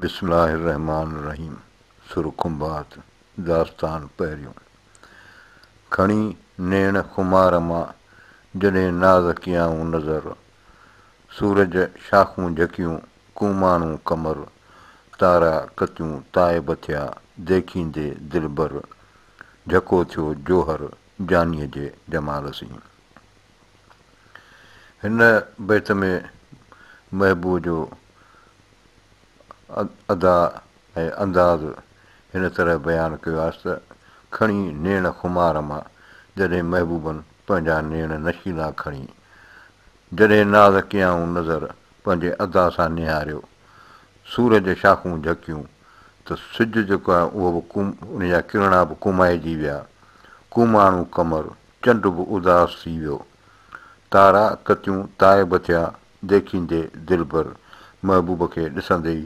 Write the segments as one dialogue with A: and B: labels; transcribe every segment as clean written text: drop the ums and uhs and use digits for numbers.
A: بسم الله الرحمٰن الرحيم سر کنڀات، داستان پهريون. کڻي نيڻ خمار مان، جڏهن ناز ڪيائون نظر. سورج شاخون جهڪيون، ڪوماڻو قمر. تارا ڪتيون تائب ٿيا، ديکيندي دلبر. جهڪو ٿيو جوهر، جانيء جي جمال سين. هن بيت ۾ محبوب جو ادا ۽ انداز هن طرح بيان ڪيو آهي ته کڻي نيڻ خمار مان، جڏهن محبوبن پنهنجا نيڻ نشيلا کڻي، جڏهن ناز ڪيائون نظر، پنهنجي ادا سان نهاريو، سورج شاخون جهڪيون ته سج جيڪو آهي اهو به ان جا ڪرڻا به ڪومائجي ويا، ڪوماڻو قمر، چنڊ به اداس ٿي ويو. تارا ڪتيون تائب ٿيا، ديکيندي دلبر محبوب کي ڏسندي ئي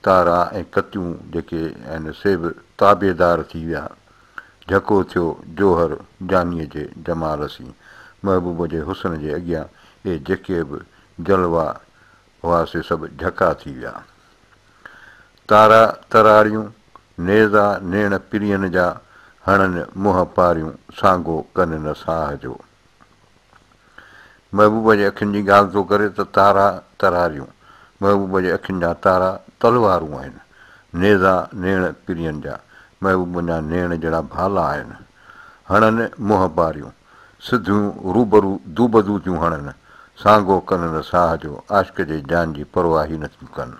A: تارا ۽ ڪتيون جيڪي آهن سي به تابعدار ٿي ويا. جهڪو ٿيو جوهر جانيء جي جمال سين. محبوب جي حسن جي اڳيان اهي جيڪي به جلوا هئا سي سڀ جهڪا ٿي ويا. تارا تراڙيون، نيزا نيڻ پرين جا، هڻن منهن پاريون، سانگو ڪن نه ساهه جو. محبوب جي اکين جي ڳالهه ٿو ڪري ته تارا تراريون، محبوب جي اکين جا تارا تلوارون آهن، نيزا نيڻ پرين جا، محبوبن جا نيڻ جهڙا ڀالا آهن، هڻن منهن پاريون، سڌيون روبرو دوبدو ٿيون هڻن، سانگو ڪن نه ساهه جو، عاشق جي جان جي پرواهه ئي نٿيون ڪن.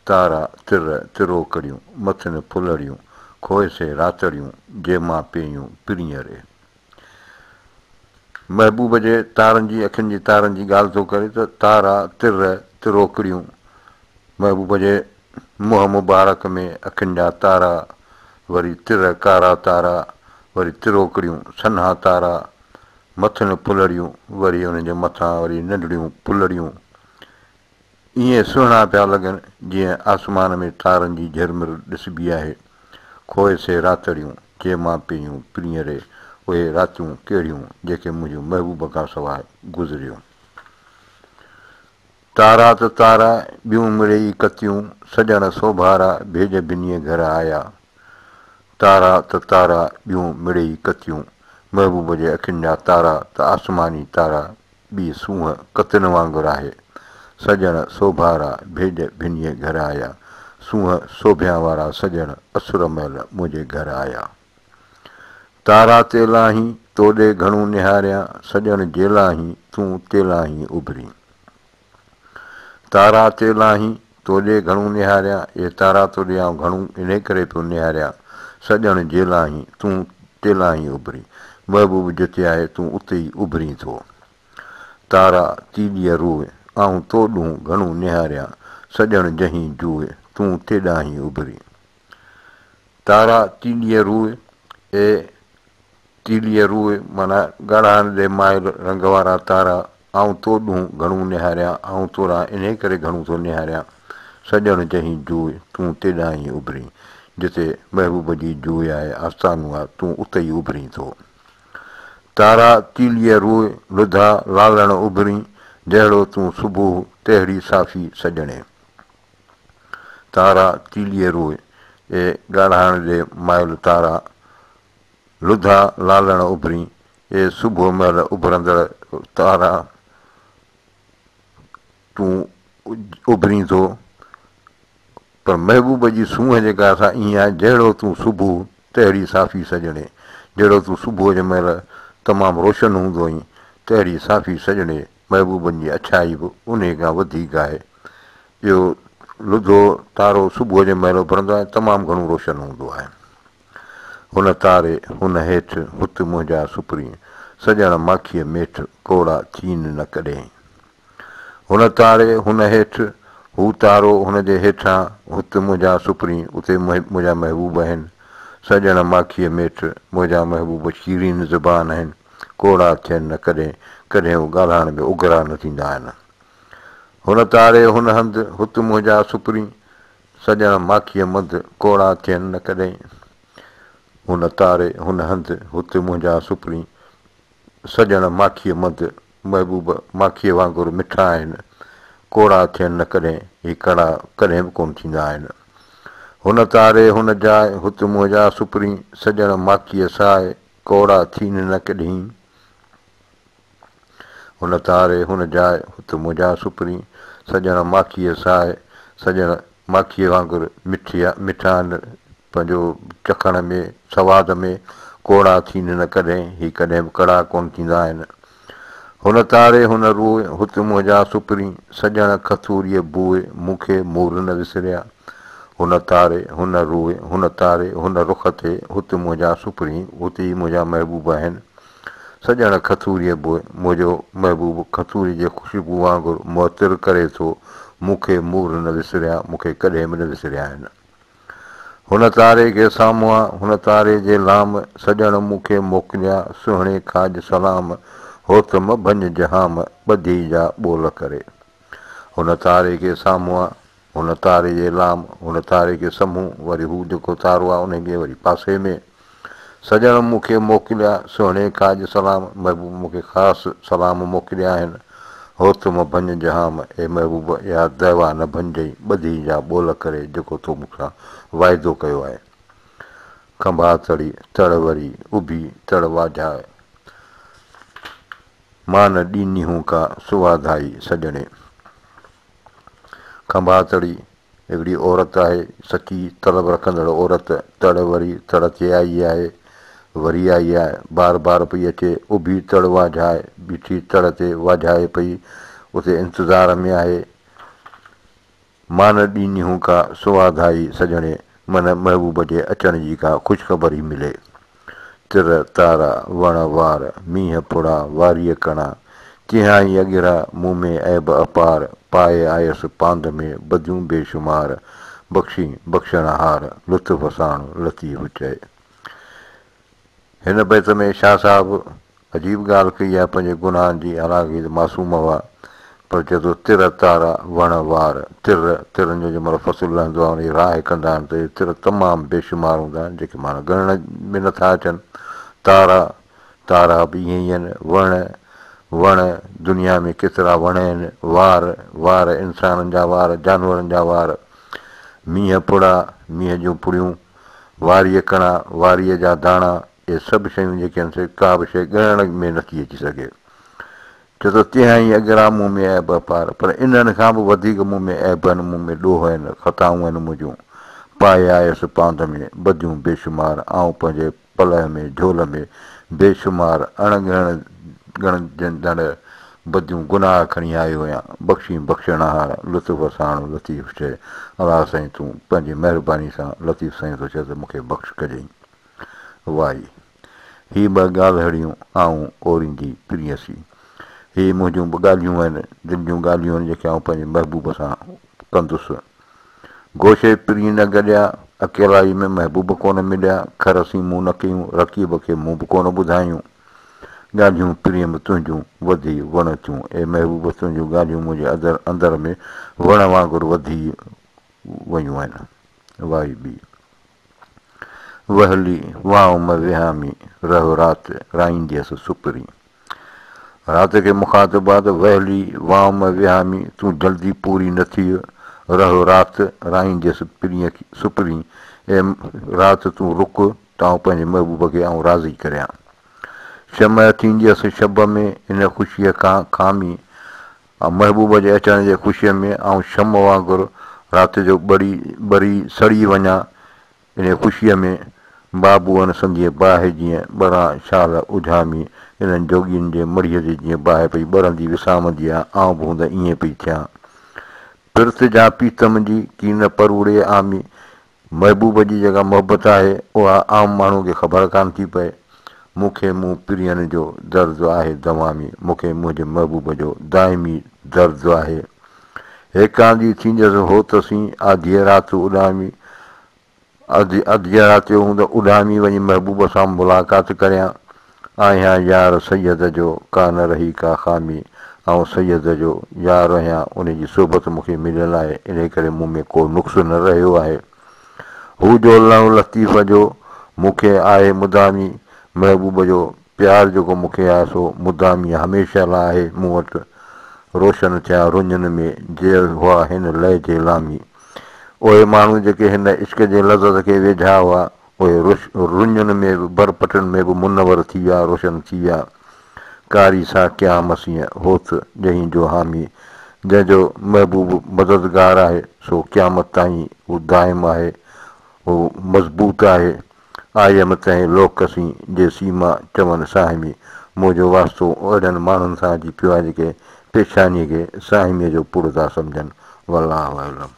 A: تارا تر تروڪڙيون، مٿن ڦلڙيون، کوء سي راتڙيون، جي مان پيئيون پرينء ري. محبوب جي تارن جي اکين جي تارن جي ڳالهه ٿو ڪري ته تارا، تر، تروڪڙيون، محبوب جي منهن مبارڪ ۾ اکين جا تارا، وري تر ڪارا تارا، وري تروڪڙيون، سنها تارا، مٿن ڦلڙيون، وري انهن جي مٿان وري ننڍڙيون ڦلڙيون، ائين سهڻا پيا لڳن، جيئن آسمان ۾ تارن جي جهرمر ڏسبي آهي. کوء سي راتڙيون، جي مان پيئيون پرينء ري، اهي راتيون ڪهڙيون، جيڪي منهنجون محبوب کان سواء گذريون. تارا ته تارا، ٻيون مڙيئي ڪتيون، سڄڻ سوڀارا، ڀيڄ ڀنيء گهر آيا. تارا ته تارا، ٻيون مڙيئي ڪتيون، محبوب جي اکين جا تارا ته آسماني تارا، ٻي سونهن ڪتن وانگر آهي. سڄڻ سوڀارا ڀيڄ ڀنيء گهر آيا. سونهن سوڀيان وارا سڄڻ اسر مهل منهنجي گهر آيا. تارا تيلاهين توڏي گهڻو نهاريان، سڄڻ جيلاهين تون تيلاهين اڀرين. تارا تيلاهين توڏي گهڻو نهاريان، اي تارا توڏي آئون گهڻو انهي ڪري پيو نهاريان، سڄڻ جيلاهين تون تيلاهين اڀرين. محبوب جتي آهي تون اتي ئي اڀرين ٿو. تارا تيڏيء روء، آئون تو ڏون گهڻو نهاريان، سڄڻ جهين جوء، تون تيڏاهين اڀرين. تارا تيليء روء، اي تيليء روء، معنيٰ ڳاڙهاڻ ڏي مائل رنگ وارا تارا، آئون تو ڏون گهڻو نهاريان، آئون تو ڏانهن انهيء ڪري گهڻو ٿو نهاريان، سڄڻ جهين جوء، تون تيڏانهن ئي اڀرين. جتي محبوب جي جوء آهي، آستانو آهي، تون اتي ئي اڀرين ٿو. تارا تيليء روء، لڌا لالڻ اڀرين، جهڙو تون صبح، تهڙي صافي سڄڻي. تارا تيليء روء، اي ڳاڙهاڻ ڏي مائل تارا، لڌا لالڻ اڀرين، اي صبح مهل اڀرندڙ تارا، تون اڀرين ٿو، پر محبوب جي سونهن جيڪا سا ائين آهي، جهڙو تون صبح، تهڙي صافي سڄڻي، جهڙو تون صبح جي مهل تمام روشن هوندو آهين، تهڙي صافي سڄڻي، محبوبن جي اڇائي به انهيء کان وڌيڪ آهي. اهو لڌو تارو صبح جي مهل اڀرندو آهي ۽ تمام گهڻو روشن هوندو آهي. هن تاري، هن هيٺ، هت منهنجا سپرين، سڄڻ ماکيء ميٺ، ڪوڙا ٿين نه ڪڏهين. هن تاري، هن هيٺ، هو تارو هن جي هيٺان، هت منهنجا سپرين، اتي منهنجا محبوب آهن. سڄڻ ماکيء ميٺ، منهنجا محبوب شيرين زبان آهن، ڪوڙا ٿين نه ڪڏهين، ڪڏهين هو ڳالهائڻ ۾ اگرا نه ٿيندا آهن. هن تاري هن هنڌ، هت منهنجا سپرين، سڄڻ ماکيء منڌ، ڪوڙا ٿين نه ڪڏهين. هن تاري هن هنڌ، هت منهنجا سپرين، سڄڻ ماکيء منڌ، محبوب ماکيء وانگر مٺا آهن، ڪوڙا ٿين نه ڪڏهين، هي ڪڙا ڪڏهن به ڪونه ٿيندا آهن. هن تاري هن جاء، هت منهنجا سپرين، سڄڻ ماکيء ساء، ڪوڙا ٿين نه ڪڏهين. هن تاري هن جاء، هت منهنجا سپرين، سڄڻ ماکيء ساء، سڄڻ ماکيء وانگر مٺي مٺا آهن، پنهنجو چکڻ ۾، سواد ۾، ڪوڙا ٿين نه ڪڏهن، هي ڪڏهن به ڪڙا ڪونه ٿيندا آهن. هن تاري هن روء، هت منهنجا سپرين، سڄڻ کٿوريء بوء، مون کي مور نه وسريا. هن تاري هن روء، هن تاري هن رخ تي، هت منهنجا سپرين، هت ئي منهنجا محبوب آهن. سڄڻ کٿوريء بوء، منهنجو محبوب کٿوريء جي خوشبوء وانگر معطر ڪري ٿو، مون کي مور نه وسريا، مون کي ڪڏهن به نه وسريا آهن. هن تاري کي سامهون، هن تاري جي لام، سڄڻ مون کي موڪليا، سهڻي کاڄ سلام، هوت م ڀڃ جهام، ٻڌي جا ٻول ڪري. هن تاري کي سامهون، هن تاري جي لام، هن تاري کي سمهون، وري هو جيڪو تارو آ، انهي کي وري پاسي ۾. سڄڻ مون کي موڪليا، سهڻي کاڄ سلام، محبوب مون کي خاص سلام موڪليا آهن. هوت م ڀڃ جهام، اي محبوب اها دعويٰ نه ڀڃجئين، ٻڌي جا ٻول ڪري جيڪو تو مون سان واعدو ڪيو آهي. کنڀا تڙي، تڙ وري، اڀي تڙ واجهاء، مان نه ڏينيهون ڪا سواڌائي سڄڻي. کنڀا تڙي، هڪڙي عورت آهي، سچي طلب رکندڙ عورت، تڙ وري تڙ تي آئي آهي، وري آئي آهي، بار بار پئي اچي، اڀي تڙ واجهائي، بيٺي تڙ تي واجهائي پئي، اتي انتظار ۾ آهي. مان نه ڏينيهون ڪا سواڌائي سڄڻي، من محبوب جي اچڻ جي ڪا خوشخبري ملي. تر، تارا، وڻ، وار، مينهن ڦڙا، واريء ڪڻا، تنهائي اڳرا، مون ۾ عيب اپار، پائي آيس پاند ۾، بديون بي شمار، بخشين بخشڻهار، لطف ساڻ لطيف چئي. هن بيت ۾ شاهه صاحب عجيب ڳالهه ڪئي آهي پنهنجي گناهن جي، حالانڪه هي ته معصوم هئا، پر چئي ٿو تر تارا وڻ وار، تر، ترن جو جنهن مهل فصل لهندو آهي ان جي راهه ڪندا آهن ته اهي تر تمام بيشمار هوندا آهن جيڪي معنيٰ ڳڻڻ ۾ نٿا اچن، تارا، تارا به ائين ئي آهن، وڻ، وڻ، دنيا ۾ ڪيترا وڻ آهن، وار، وار، انسانن جا وار، جانورن جا وار، مينهن ڦڙا، مينهن جون ڦڙيون، واريء ڪڻا، واريء جا داڻا، اهي سڀ شيون جيڪي آهن سي ڪا به شيء ڳڻڻ ۾ نٿي اچي سگهي. ڇو ته تنهائين اڳرا مون ۾ عيب اپار، پر انهن کان به وڌيڪ مون ۾ عيب آهن، مون ۾ ڏوهه آهن، خطائون آهن منهنجون. پائي آيس پاند ۾، بديون بيشمار، آئون پنهنجي پلئه ۾، جهول ۾، بيشمار، اڻ ڳڻجندڙ بديون گناهه کڻي آيو آهيان. بخشين بخشڻهار، لطف ساڻ لطيف چئي، الله سائين تون پنهنجي مهرباني سان لطيف سائين ٿو چئي ته مون کي بخش ڪجئين. وائي، هي ٻه ڳالهڙيون آئون اوريندي پرينء سين. هي منهنجون ٻه ڳالهيون آهن، دل جون ڳالهيون آهن، جيڪي آئون پنهنجي محبوب سان ڪندس. گوشي پرين نه گڏيا، اڪيلائي ۾ محبوب ڪونه مليا، کر سين مون نه ڪيون، رقيب کي مون به ڪونه ٻڌايون. ڳالهيون پرينء ۾ تنهنجون وڌي وڻ ٿيون. اي محبوب تنهنجون ڳالهيون منهنجي اندر ۾ وڻ وانگر وڌي ويون آهن. وائي ٻي. وهلي وانء م وهامي، رهه رات رائينديس سپرين. رات کي مخاطب آ ته وهلي وانء م وهامي، تون جلدي پوري نه ٿيء، رهه رات رائينديس پرينء سپرين. اي رات تون رڪ ته آئون پنهنجي محبوب کي آئون راضي ڪريان. شمع ٿينديس شب ۾، ان خوشيء کان کامي. محبوب جي اچڻ جي خوشيء ۾ آئون شمع وانگر رات جو ٻري ٻري سڙي وڃان، انهيء خوشيء ۾ بابوئن سنديء باهه جيئن ٻران شال اجهامي، انهن جوڳين جي مڙهيء تي جيئن باهه پئي ٻرندي وسامندي آ، آئون به هوند ائين پئي ٿيان. پرت جا پيتم جي، ڪين پروڙي آمي، محبوب جي جيڪا محبت آهي، اها عام ماڻهوء کي خبر ڪانه ٿي پئي. مون کي مون پرين جو درد آهي دوامي، مون کي منهنجي محبوب جو دائمي درد آهي. هيڪاندي ٿينديس هوت سين، آڌيء رات اڏامي، اڌيء رات جو هوند اڏامي وڃي محبوب سان ملاقات ڪريان. آهيان يار سيد جو، ڪا نه رهي ڪا خامي. آئون سيد جو يار آهيان، ان جي صحبت مون کي مليل آهي، انهيء ڪري مون ۾ ڪو نقص نه رهيو آهي. هو جو لهو لطيف جو، مون کي آهي مدامي. محبوب جو پيار جيڪو مون کي آهي سو مدامي هميشه لاء آهي مون وٽ. روشن ٿيا رڃن ۾، جي هئا هن لئه جي لامي. اهي ماڻهو جيڪي هن عشق جي لذت کي ويجها هئا، اهي رڃن ۾ به برپٽن ۾ به منور ٿي ويا، روشن ٿي ويا. ڪاري سا قيام سين، هوت جنهين جو حامي. جنهن جو محبوب مددگار آهي، سو قيامت تائين هو دائم آهي، هو مضبوط آهي. آيم تنهن لوڪ سين، جي سيما چون ساهمي. منهنجو واسطو اهڙن ماڻهن سان اچي پيو آهي، جيڪي پيشانيء کي ساهميء جو پڙ ٿا سمجهن. والله اعلم.